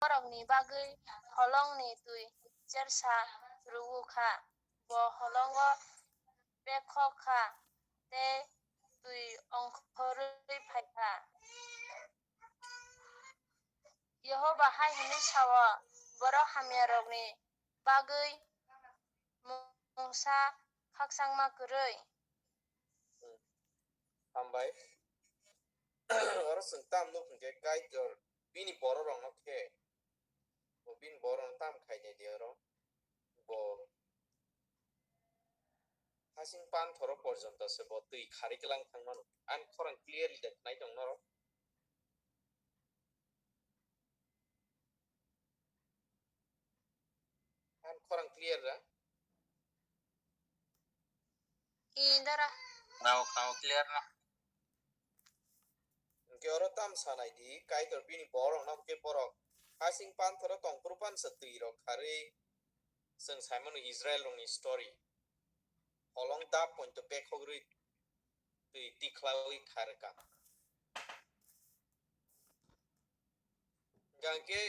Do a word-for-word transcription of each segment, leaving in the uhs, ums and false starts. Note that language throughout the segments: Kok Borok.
borokni bagwi holongni twi chersa rw-o kha. Bo holongo bekhok kha tei twi ongkhorwi phai kha. Jehova hai hwnwi sa-o, borok hamyarokni bagwi mungsa khakchangma kwrwi. Hambai. Oro chwng tam nuk hwnkhe Kaitor bini bororokno khe, bo bini bororokno tam khainai di oro. Bo hasing panthoro porjonto se bo twi khari kwlang thangmano. Ani khorang clearly da khnai tong norok. Ang khorang clear da? Indara. Khao, khao, clear na. Hwnkhe oro tam sanai di, Kaitor bini borok no hwnkhe borok hasing panthoro tongphuru pansa twi rok kharwi chwng saimano Israel rokni story. Holong dap pointo bekhok rwi twi tikhlawi kharka. Hingkhe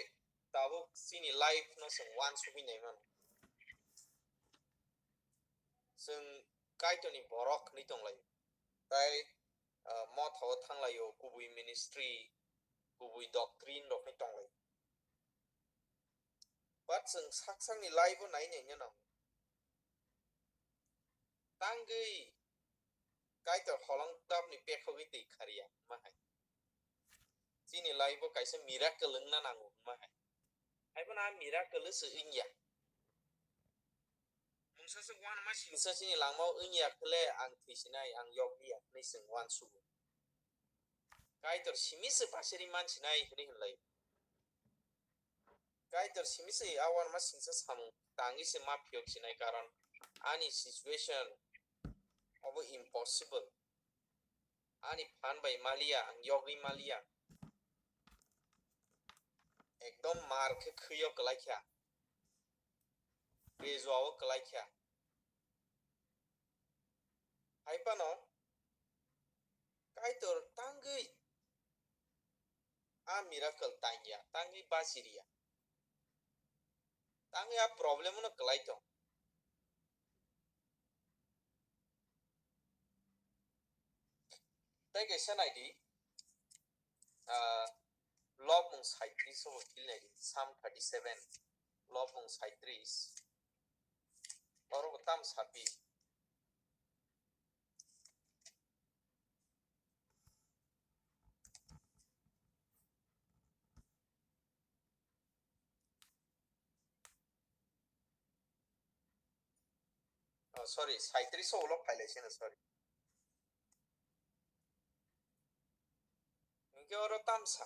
tabuk chini life no chwng uansugwi naimano. Chwng Kaitorni borok hwnwi tonglaio. Tai, ah, mothao thanglaio, kubui ministry, kubui doctrine rokni tonglaio. But chwng sak sakni life o nai naina nango. Tangwi Kaitor holong dapni bekhogwi twi kharya, ma hai. Chini life o kaisa miracle wngna nango, ma hai. Haiphano a miracle se wngya. Mungsa se uanama singsa chini langmao wngya khle ang thwisinai, ang yokliya hwnwi chwng uansugo. Kaitor simi se basiri mansinai hwnwi hwnlai. Kaitor simi se a uanama singsa samung tangwi se ma phiyok sinai, karon ani situation obo impossible. Ani phan bai maliya, ang yogwi maliya. Ekdom mar khe khwio kwlai kha. Bejua o kwlai kha. Hai phano Kaitor tangwi a miracle tangya, tangwi bachiriya. Tangwi a problem no kwlai tong. Tei kaisa nai di, ah, lobmung saitrish o bo phil nai di, Psalm thirty seven, lobmung saitrish. Oro bo tam sapi. Oh, sorry, saitrish o ulo phailai sino, sorry. Hingke oro tamsa.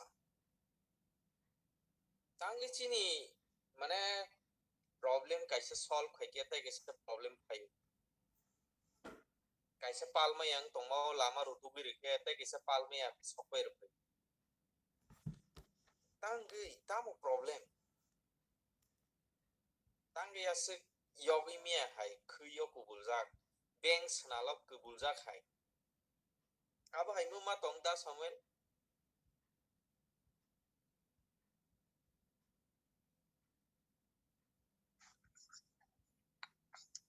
Tangwi chini, mane, problem kaisa solve khai khe tei kaisa problem phaio. Kaisa palmaya wng tongma o lama rutugwi rwkhe tei kaisa palmaya sokbai rwkhe. Tangwi tamo problem? Tangwi aswk yogwi miya hai khwio kubuljak, bank swnalo kubuljak hai. Abo hai muma tong da Samuel?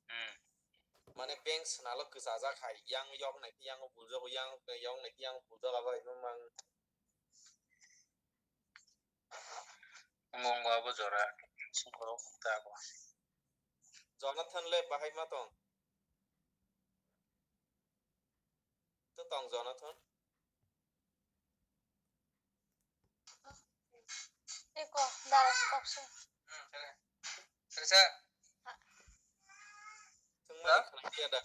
Hmm. Mane bank swnalo kwchajak hai, yang yok nai khe yang buljago, yang yok nai khe yang buljago, abo hai muma. Omo wngkha abo jora. Songkoro wngkha abo. Jonathan le bahai ma tong? To tong Jonathan? Eko, dara stop se. Hmm, sir. Sir, sir. Tong ma khana dia da.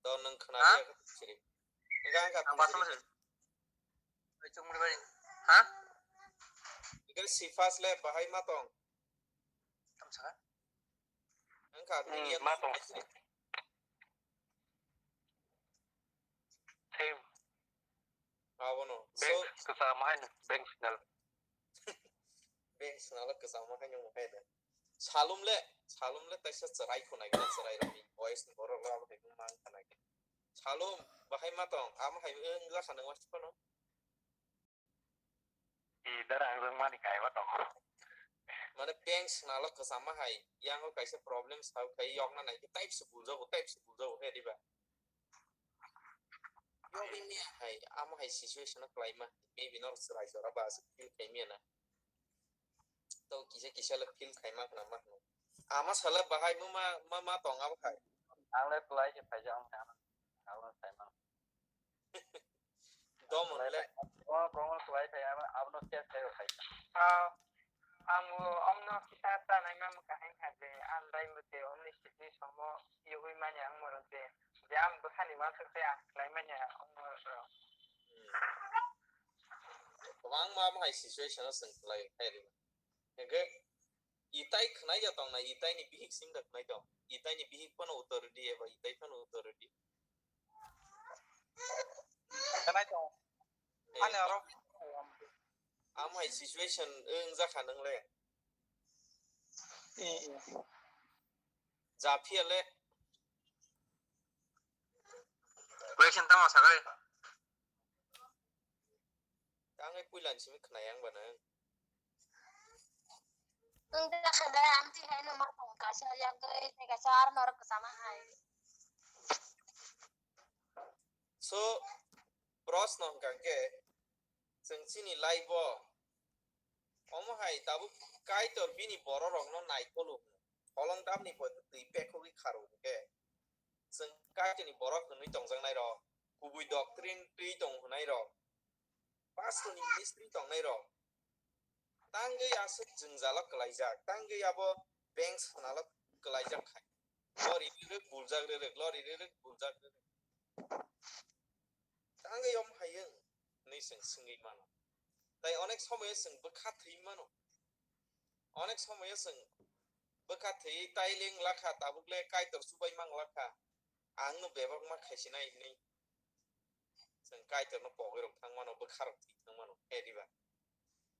Do nwng khna liya khe siri. Nwng ang kha siri. Oi, chwng muni bari. Ha? Nwng khe Sifas le bahai ma tong? Tamo saka? Nwng kha, hmm, ma tong. Same. Abono. Bank so, kwcham hai no, bank signal. Bank signal kwcham hai no hai da. Salum le, Salum le taisa chwrai khunai khe chwrai rokni voice ni borok le abo hai mang khanai. Salum, bahai ma tong, amo hai wng la khanai wngma sipano. I dara ang jang mani kai ma tong. Bank swnalo kwchama hai, yango kaisa problem solve khai yokna nai khe type se buljago, type se buljago khe diba. Yogwi miya hai, amo hai situation o kwlaima, maybe no chwrai jora ba aswk feel khai miya na. To kisa kisa le feel khai ma khna ma khna. Ama sala bahai mo ma, ma, ma tong abo khai. Ang le kwlai khe phaijak ang khe ano, ano sai ma. Domon le. Kwbangma, kwbangma kwlai khai, abo, abono test khai khai. Ah, ang bo omno kisa ta nai ma kaham kha je, ang dai mute omni situation mo yogwi manya ang moro je, je ang bwkhani ma thok se ang kwlai manya ang moro. Hmm. Kwbangma amo hai situation o chwng kwlai khai rw. Hingkhe itai khwnai ya tong na, itai ni bihik sim da khwnai tong. Itai ni bihik phano uttor rw di eba itai phano uttor rw di. Khwnai tong. Eh, ani aro. Amo hai situation wng jakha nang le. Eh, eh. Japhiya le. Question tamo sakai. Tangwi puilan simi khwnai ang bana. Wng da khe da, amtwi hai no ma tong kaisa yak doi, tei kaisa aro norok kwchama hai. So, proshno hwnkha khe, chwng chini life o, omo hai tabuk Kaitor bini bororokno naikholo hwno. Holong damni bo twi pekhogwi kharo hwnkhe, chwng Kaitorni borok hwnwi tongjaknairok, kubui doctrine twi tong hwnairok, pastorni ministry tongnairok, tangwi aswk jwngjalo kwlaijak, tangwi abo bank swnalo kwlaijak khai. Lori rwrwk buljak rwrwk, lori rwrwk buljak rwrwk. Tangwi om hayung hwnwi chwng swngwi mano. Tai onek somoyo chwng bwkha thwi mano. Onek somoyo chwng bwkha thwi tai leng lakha, tabuk le Kaitor chubai mang lakha. Ang no bebak ma khaisinai hwnwi. Chwng Kaitorno pogwi rok thang mano, bwkha rok thwi thang mano, he diba?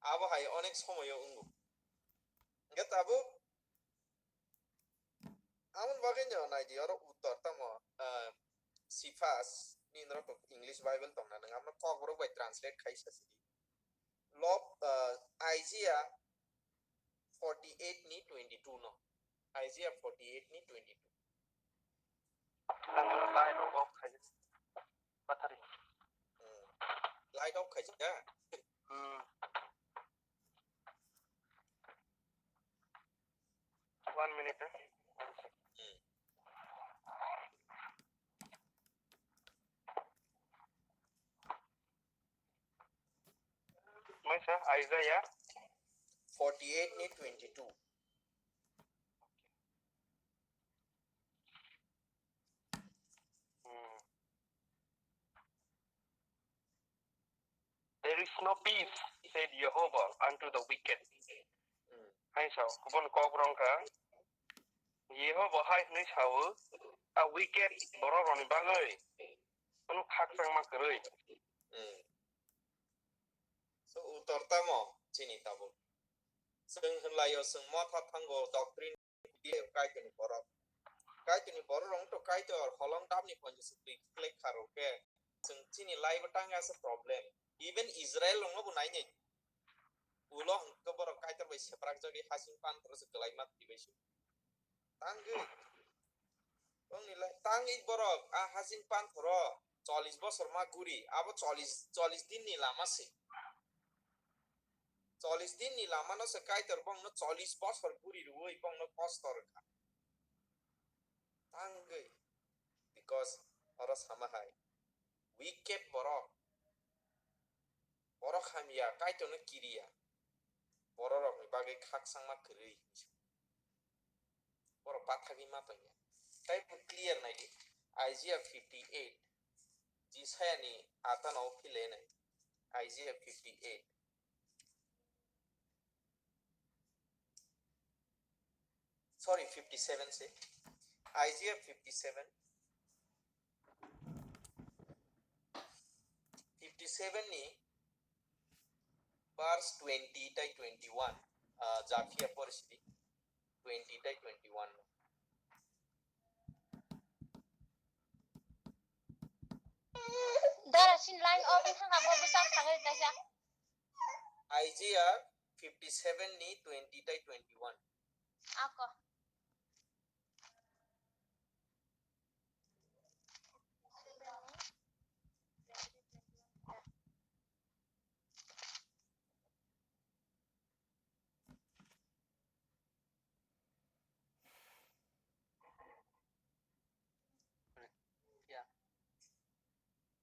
Abo hai onek somoyo wngo. Hwnkhe tabuk aboni bagwi no nai di, oro uttor tamo, ah, Sifas ni norok English Bible tongna, nwng abono Kokborok bai translate khai sa sidi. Lob, ah, Isaiah forty-eight ni twenty-two no. Isaiah forty-eight ni twenty-two. Ang light off khai. Battery. Hmm. Light off khai ja? Hmm. One minute, eh? One second. Hmm. Maisa, Isaiah? Forty-eight ni twenty-two. Hmm. There is no peace, said Jehovah, unto the wicked. Hmm. Hai sao, kubun kok rong ka. Jehovah hai hwnwi sao, a wicked borok rokni bagwi. Kunu khakchangma kwrwi. Hmm. So, uttor tamo chini tabuk. Chwng hwnlaio, chwng motha thango, doctrine Kaitorni borok. Kaitorni borok rok to Kaitor holong damni ponjo sukri khlai kharo khe. Chwng chini life tang asa problem. Even Israel rokno bo nainai. Ulo hwnkhe borok Kaitor bai seprak jagwi hasing panthoro se kwlai ma twi bai se. Tangwi. Bongni lai, tangwi borok a hasing panthoro chollish bosor ma guri, abo chollish, chollish din ni lama se. Chollish din ni lama no se Kaitor bongno chollish bosor guri rwui bongno kosto rwkha. Tangwi. Because oro sama hai. Wicked borok. Borok hamya, Kaitorno kiriya. Bororokni bagwi khakchangma kwrwi. Borok pathagwi ma tongya. Tei bo clear naidi. Isaiah fifty-eight. Jisaiani atano phile nai. Isaiah fifty-eight. Sorry, fifty-seven se. Isaiah fifty-seven. Fifty-seven ni verse twenty tai twenty-one, ah, Japhiya porisidi twenty tai twenty-one. Dara sin line off wng thangna bo bwsa thangwi kaisa. Isaiah fifty seven ni twenty tai twenty one. Ako.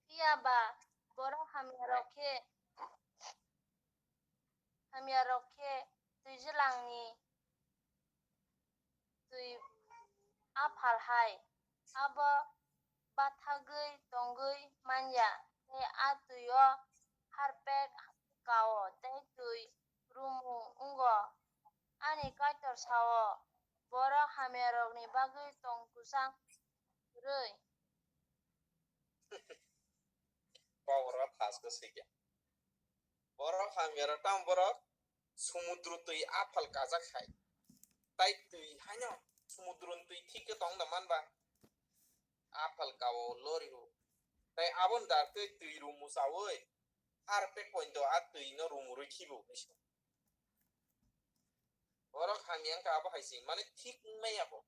Phiya ba borok hamya rok khe, hamya rok khe twijlangni twi aphal hai, abo bathagwi tongwi man ya, tei a twi-o harpek kao tei twi rumu wngo. Ani Kaitor sao, borok hamyarokni bagwi tong kwchang kwrwi. Borok hamyarok tamo borok sumudru twi aphal kajak hai. Tai twi haino sumudru twi thik khe tong da man ba? Aphal kao lori o. Tai aboni dar twi twi rumu chawi harpek pointo a twi no rumurwi khibo hinwi sa. Borok hamya wngkha abo hai se, mane thik wngmaya bo.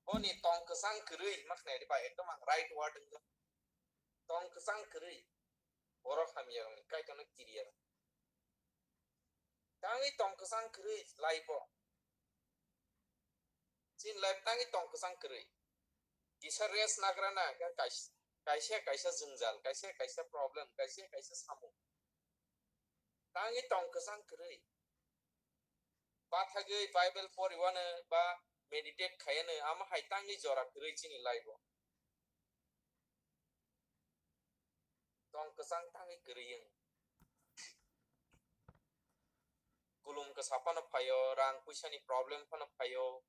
Boni tong kwchang kwrwi ma khnai ri ba, ekdom ang right word wngjak. Tong kwchang kwrwi. Borok hamya rokni Kaitorno kiriya rok. Tangwi tong kwchang kwrwi life o. Chini life tangwi tong kwchang kwrwi. Kisa rest nagra na, khe kais-, kaisa kaisa jwngjal, kaisa kaisa problem, kaisa kaisa samung. Tangwi tong kwchang kwrwi. Bathagwi Bible poriwano ba meditate khaiano, amo hai tangwi jora kwrwi chini life o. Tong kwchang tangwi kwrwi wng. Kulum kwsa phano phaio, rang puisani problem phano phaio,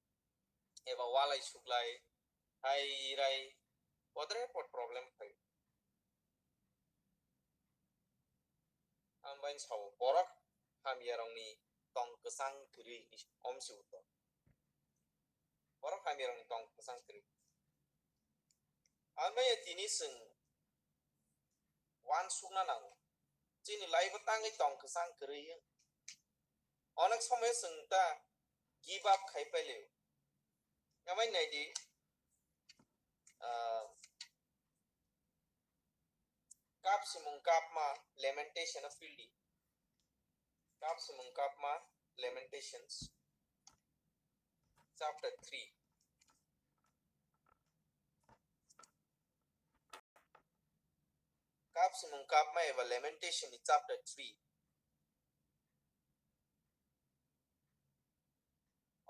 eba walai suklai, hai rai, podre pod problem phaio. Ang bai sao, borok hamyarokni tong kwchang kwrwi hinwi om si uto. Borok hamyarokni tong kwchang kwrwi. Ang bai tini chwng uansukna nango. Chini life o tangwi tong kwchang kwrwi wng. Onek somoyo chwng ta give up khai pailio. Amai naidi, ah, Kap simung kapma Lamentation o pildi. Kap simung kapma Lamentations chapter three. Kap simung kapma eba Lamentation ni chapter three.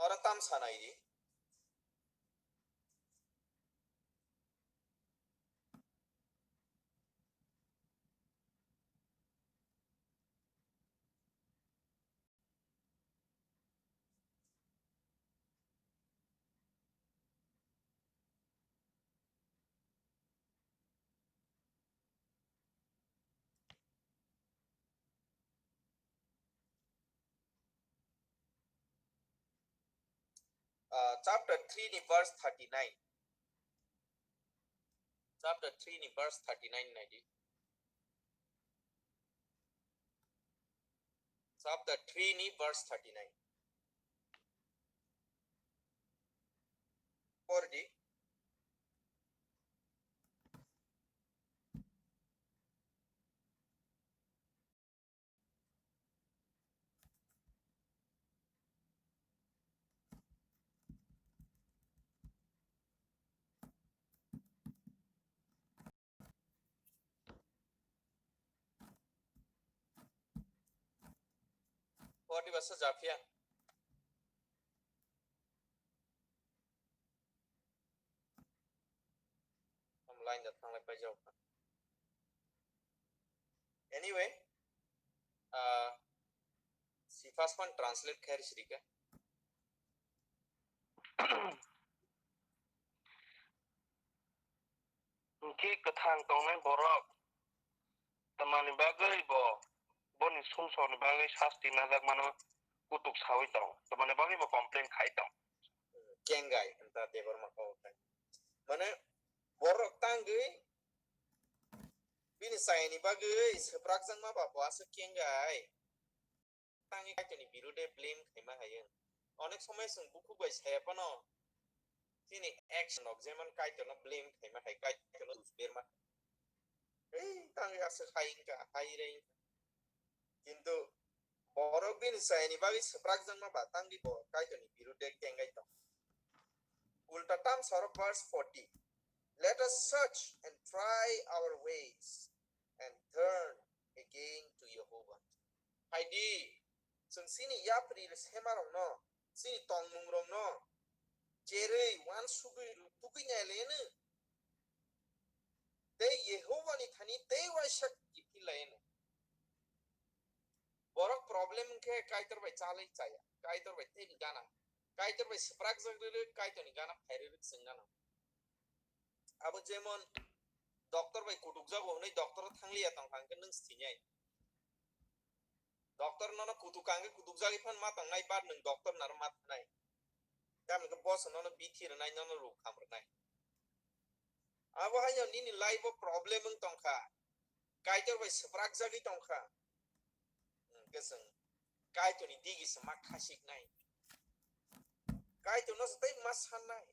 Oro tam sanai di. Ah, chapter three ni verse thirty nine. Chapter three ni verse thirty nine naidi. Chapter three ni verse thirty nine. Pordi. Pordi basa japhiya. Am line da thanglai paijao kha. Anyway, ah, si first one translate khairi sirika. Hwnkhe kwthang tongnai borok tamani bagwi bo boni sumsokni bagwi sasti najakmano kutuk saui tong, tamani bagwi bo complain khai tong. Kengai hwnta Debbarma kok khai. Mane borok tangwi bini chayani bagwi swprakjakma ba bo aswk kengai. tangwi Kaitorni birude blame khaima hai wng. Onek somoy chwng bukhuk bai saya phano chini action rok jemon Kaitorno blame khaima hai, Kaitorno dus berma. Ei, tangwi aswk hai wngkha, hai rei wngkha. Kintu borok bini chayani bagwi swprakjakma ba tangwi bo Kaitorni birude kengai tong. Ulta tam sorok verse forty. Let us search and try our ways and turn again to Jehovah. Phaidi, chwng chini yapri semarokno, chini tongmungrokno cherwi, uansugwi, rwtugwi naileno. Tei Jehovani thani tei uaisa kiphil laino. Borok problem wngkhe Kaitor bai chalwi chaya, Kaitor bai tei gana, Kaitor bai swprakjak rwrwk, Kaitorni gana phai rwrwk chwng gana. Abo jemon doctor bai kutukjago hwnwi doctor-o thangliya tongkha hwnkhe nwng sithinai. Doctor nono kutuk kangkhe kutukjagwi phan ma tongnai, but nwng doctor naro ma thanai. Tamni khe boss nono bithi rwnai, nono ruk kham rwnai. Abo haino nini life-o problem wng tongkha. Kaitor bai swprakjagwi tongkha. Hwnkhe chwng Kaitorni digi se ma khasiknai. Kaitorno se tei ma sannai.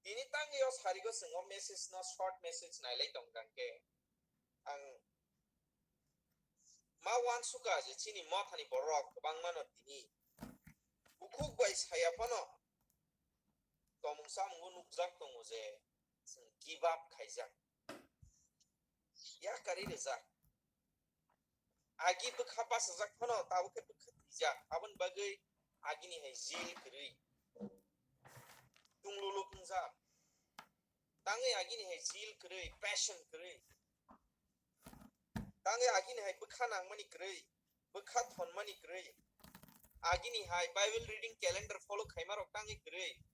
Tini tangwi o sarigo chwng o message no, short message nailai tongkha hwnkhe ang ma uansukha je chini mothani borok kwbangmano tini bukhuk bai saya phano tongmung samungo nukjak tongo je chwng give up khaijak, yakarwi rwjak. Agi bwkha bachajak phano tabuk khe bwkha thwijak, aboni bagwi agini hai zeal kwrwi, tungluluk wngjak. Tangwi agini hai zeal kwrwi, passion kwrwi. Tangwi agini hai bwkha nangmani kwrwi, bwkha thonmani kwrwi. Agini hai Bible reading calendar follow khaimarok tangwi kwrwi.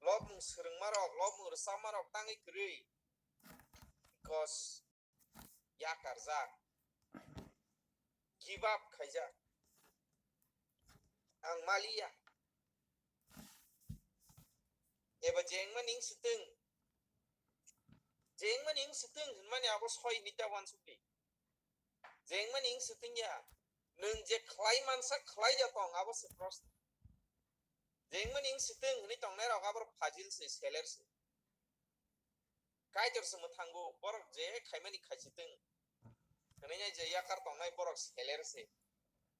Lobmung swrwngmarok, lobmung rwchapmarok tangwi kwrwi. Because yakarjak, give up khaijak. Ang maliya. Eba jengmani wng swtwng. Jengmani wng swtwng hwnmani abo soi hinwi ta uansukdi. Jengmani wng swtwng ya. Nwng je khlai mansa khlai ya tong, abo se proshno. Jengmani wng swtwng hwnwi tongnairok abo phajil se, seler se. Kaitor se mwthango, borok je khaimani khaisitwng. Hwnwi je yakar tongnai borok seler se.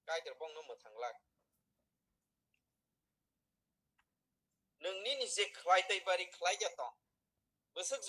Kaitor bongno mwthanglak. Nwng nini je khlai tei bari khlai ya tong. Bwswk